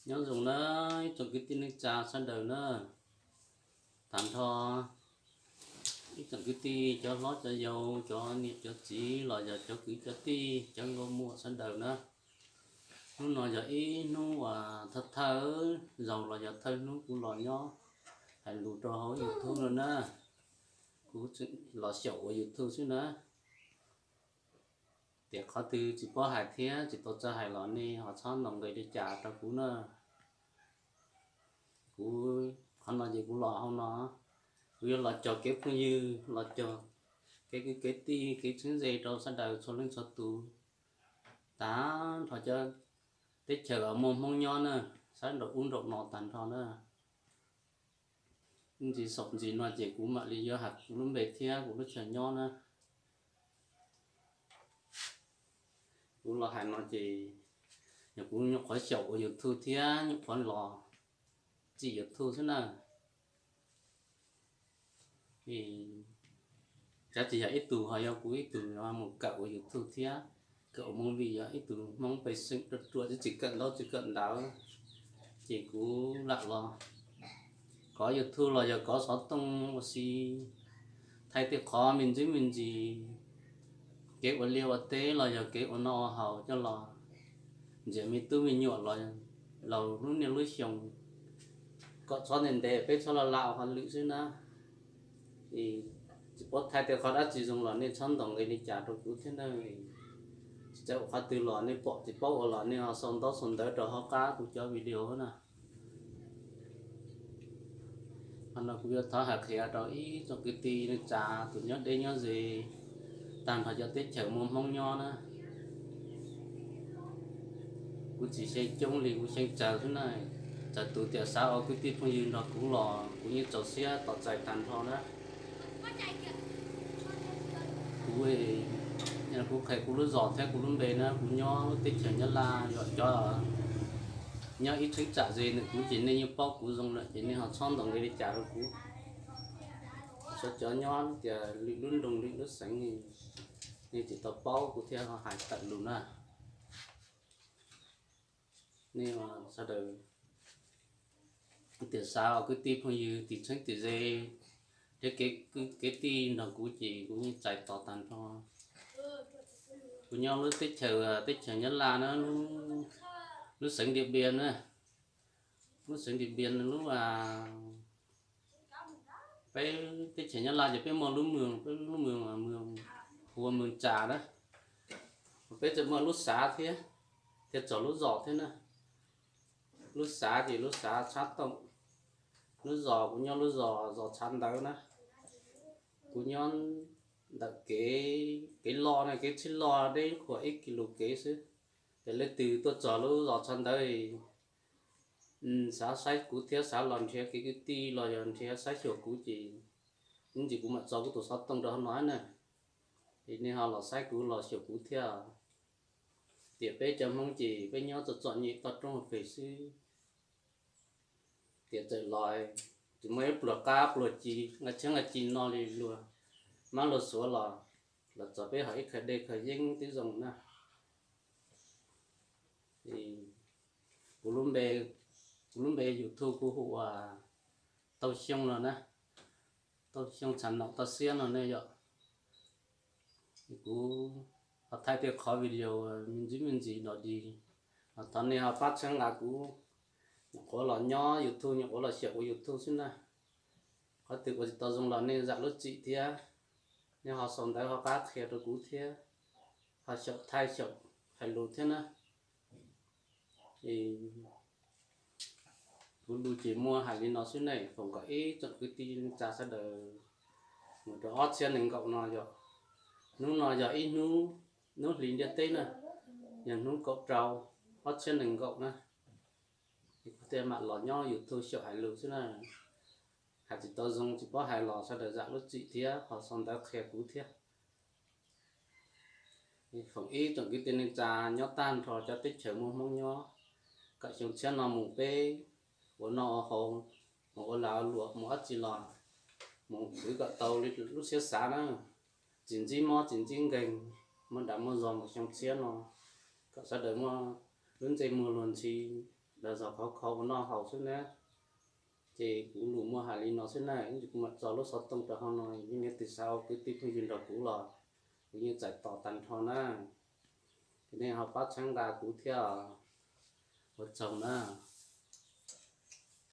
Nyob zoo na, ib tsoom kwv tij neej tsa sawv daws na. Tag nrho ib tsoom kwv tij, cov hlob cov yau, cov niam cov txiv los yog cov kwv cov tij, cov nkauj muam sawv daws na. Hnub no yog ib hnub uas thawj thawj zaug los yog thawj hnub kuv los nyob hais lus rau hauv YouTube no na. Kuv tseem los xyaum ua YouTube xwb na. Tiam qhov twg tsis paub hais thiab tsis tau txawj hais los nej ho txhob ntaus nqi li cas rau kuv na. Kuv qhov no ces kuv los hauv no, kuv yuav los cog kev phooj ywg, los cog kev kwv kev tij, kev txheeb ze rau sawv daws txhua leej txhua tus. Tag nrho cov teb chaws muaj Hmoob nyob na, sab nraum ub nraum no tag nrho na. Ntsis xaum ntsis no ces kuv mam li yuav hais kuv lub npe thiab kuv lub chaw nyob na. Kuv los hais no ces yog kuv nyuam qhuav xyaum ua YouTube thiab nyuam qhuav los tsim YouTube xwb na. Cov tsis yog ib tug ho yog kuv ib tug mus kawm ua YouTube thiab, kawm ua movie, yog ib tug Hmoob pej xeem ruam ruam tsis kawm ntaub tsis kawm ntawv, ces kuv lam los kov YouTube los yog kov xov tooj ua si, thaij tej qhov me ntsis me ntsis, kev ua liaj ua teb los yog kev ua noj ua haus coj los ntxias me tub me nyuam los laus lub niaj lub xyoo, kom txhob ntev ntev peb txhob laj laj ua hauj lwm xwb na. Tsis paub thaij tej qhov dab tsi zoo los nej txhob ntaus nqi li cas rau kuv thiab na. Tsis txawj ua qhov twg los nej pom tsis paub ua los nej ho sau ntaub sau ntawv rau hauv qab kuv cov video na. Qhov no kuv yuav thov hais qhia rau ib tsoom kwv tij neej tsa tus nyob deb nyob ze, tag nrho cov teb chaws muaj Hmoob nyob na. Kuv tsis xyeej coob li, kuv xyeej tsawg xwb na. Txawm tus tias xav ua kwv tij phooj ywg nrog kuv los kuv yeej txaus siab tos txais tag nrho na. Kuv, kuv qhia kuv lub zos thiab kuv lub npe na, kuv nyob lub teb chaws Nyab Laj, yog cov nyob ib cheeb tsam ze ntawm kuv ces nej yeej paub kuv zoo lawm ces nej ho txhob ntaus nqi li cas rau kuv. Tshuav cov nyob tias lwm lub nroog lwm lub xeev, nej tsis tau paub kuv thiaj hais tawm lus na. Nej sawv daws tias xav ua kwv tij phooj ywg tim txheeb tim ze thiab kev kwv kev tij nrog kuv ces kuv yeej txais tos tag nrho. Kuv nyob lub teb chaws, teb chaws Nyab Laj na, lub xeev Điện Biên na, lub xeev Điện Biên lub, peb teb chaws Nyab Laj ces peb muaj lub moos, peb lub moos hu ua Moos Tsas na, peb tseem muaj lub xav thiab, thiab txog lub zos thiab na. Lub xav ces lub xav Tshab Toom, lub zos kuv nyob lub zos, zos Tshav Ntawv na. Kuv nyob ntawm kev, kev loj na, kev txhib loj deb qhuas ib kis lus kev xwb. Ces leej twg tuaj txog lub zos Tshav Ntawv, xav saib kuv thiab xav los nrhiav kev kwv tij los yog nrhiav saib xyuas kuv ces ib ntsis kuv mam tso kuv tus xov tooj rau hauv no na. Es nej ho los saib kuv los xyuas kuv thiab. Tiam peb cov Hmoob ces peb nyob txom txom nyem toj roob hauv pes xwb. Tiam txawm los tsis muaj ib pluag qab pluag ci, nqa tsheb nqa ci no li luag, mab luag xuav los, los txog peb ho ib qho dej qho yeeb twb zoo na. Kuv lub npe, kuv lub npe YouTube kuv hu ua Tauj Xyooj no na, Tauj Xyooj Tsham Noom Toj Xiab no ne yom. Kuv ho thaij tej qhov video me ntsis me ntsis los dig, thov nej ho pab txhawb nqa kuv, nyuam qhuav los nyob YouTube, nyuam qhuav los xyaum ua YouTube xwb na. Qhov twg ua tsis tau zoo los nej zam lub txim thiab, nej ho sau ntawv ho pab qhia rau kuv thiab, ho xyaum thaij xyaum hais lus thiab na. Kuv lus ces muaj hais li no xwb ne, foom kom ib tsoom kwv tij neej tsa sawv daws, mus rau ob txhiab nees nkaum no yog, hnub no yog ib hnub, hnub hlis ntiaj teb na, yog hnub kaum rau ob txhiab nees nkaum na. Kuv thiaj mam los nyob YouTube xyaum hais lus xwb na. Hais tsis tau zoo tsis paub hais los sawv daws zam lub txim thiab ho sau ntawv qhia kuv thiab. Foom ib tsoom kwv tij neej tsa nyob tag nrho cov teb chaws muaj Hmoob nyob, kom xyoo tshiab no mus peb ua noj ua haus, mus ua lag ua luam, mus ob tsi los, mus khwv kom tau li lub siab xav na. Tsis ntsib mob tsis ntsib nkeeg, muaj dag muaj zog mus xyoo tshiab no, kom sawv daws muaj lub ntsej muag luag ntxhi, Los zog khov kho ua noj haus xwb na. Ces kuv lus muaj hais li no xwb na, ib ntsis kuv mam tso lub xov tooj rau hauv no, yog leej twg xav ua kwv tij phooj ywg nrog kuv los kuv yeej txais tos tag nrho na. Ces nej ho pab txhawb nqa kuv thiab. Ua tsaug na.